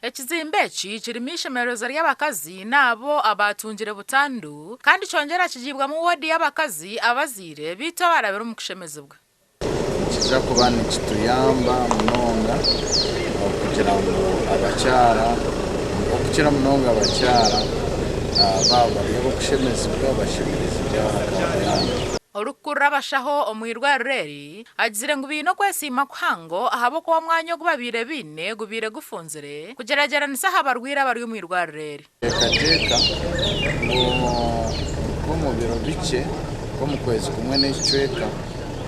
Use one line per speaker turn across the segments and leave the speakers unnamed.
Ekizimbe eki kirimu eishemerezo ry'abakazi n'abo abaatungire butandu kandi kyongyera kigiibwamu woodi y'abakazi abazaire beitu abarabire omu kushemezibwa.
Nikiza kuba nikituyamba munonga okugira ngu abakyara, okukira munonga abakyara baaba bari ab'okushemezibwa bashemerezibwe aha Kabuyanda.
Orikukurira abashaho omu irwariro eri agizire ngu baine okwesiima kuhango ahabw'okuba omwanya ogu babaire baine gubaire gufunzire kugyeragyeranisa aha barwaire abari omu irwariro eri.
Nteekateeka ngu nk'omu biro bikye, nk'omu kwezi kumwe n'ekicweka,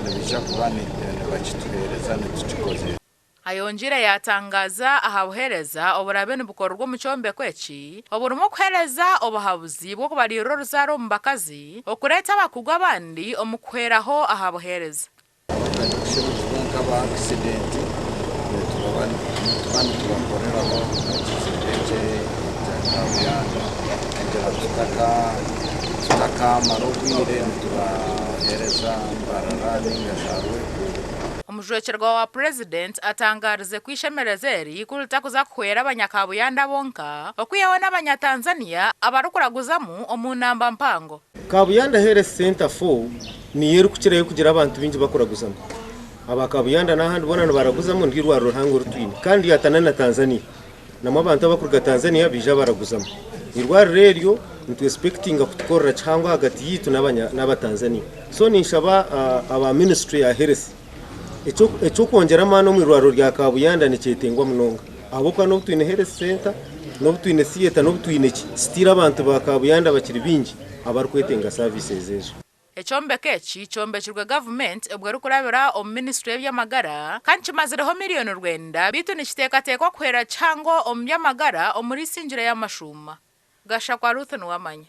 nibaija kuba nibakituheereza nitukikozesa.
Ayongiire yaatangaaza aha buheereza oburaabe nibukorerwa omu kyombeko eki, oburimu okuheereza obuhabuzi bw'okubariirira oruzaaro omu bakazi, okureeta abakugu abandi omu kuhweraho aha buheereza.
Abatarikushemererwa nk'aba akisidenti nituba nitubakoreraho ekizimbe eki ekya Kabuyanda kugira tutakamara obwire nitubaheereza Mbarara ninga za Rwekuubo.
Omujwekyerwa wa Purezidenti atangaarize ku eishemerezo eri ku ritakuza kuhwera abanya Kabuyanda bonka okwihaho n'abanya Tanzania abarikuraguzamu omu namba mpango.
Kabuyanda Health Centre 4 niyo erikukirayo kugira abantu baingi bakuraguzamu. Aba Kabuyanda n'ahandi boona nibaraguzamu niryo irwariro rihango eri twine kandi ryatana na Tanzania. Namwo abantu abakuruga Tanzania baija baraguzamu. Irwariro eryo nitu expectinga kutukorera kihango ahagati yaitu n'aba Tanzania. So ninshaba aba ministry ya health eky'okwongyera amaani omu irwariro rya Kabuyanda nikyetengwa munonga ahabw'okuba n'obu twine health centre, n'obu twine theatre, n'obu twine ki, still abantu ba Kabuyanda bakiri baingi abarikwetenga services ezo.
Ekyombeko eki kyombekirwe gavumenti obwo erikurabira omu minisitule y'eby'amagara kandi kimazireho 900,000,000 beitu nikiteekateekwa kuhwera kihango omu by'amagara omuri Isingiro y'amashuuma. Gashakwa Ruth Niwamanya.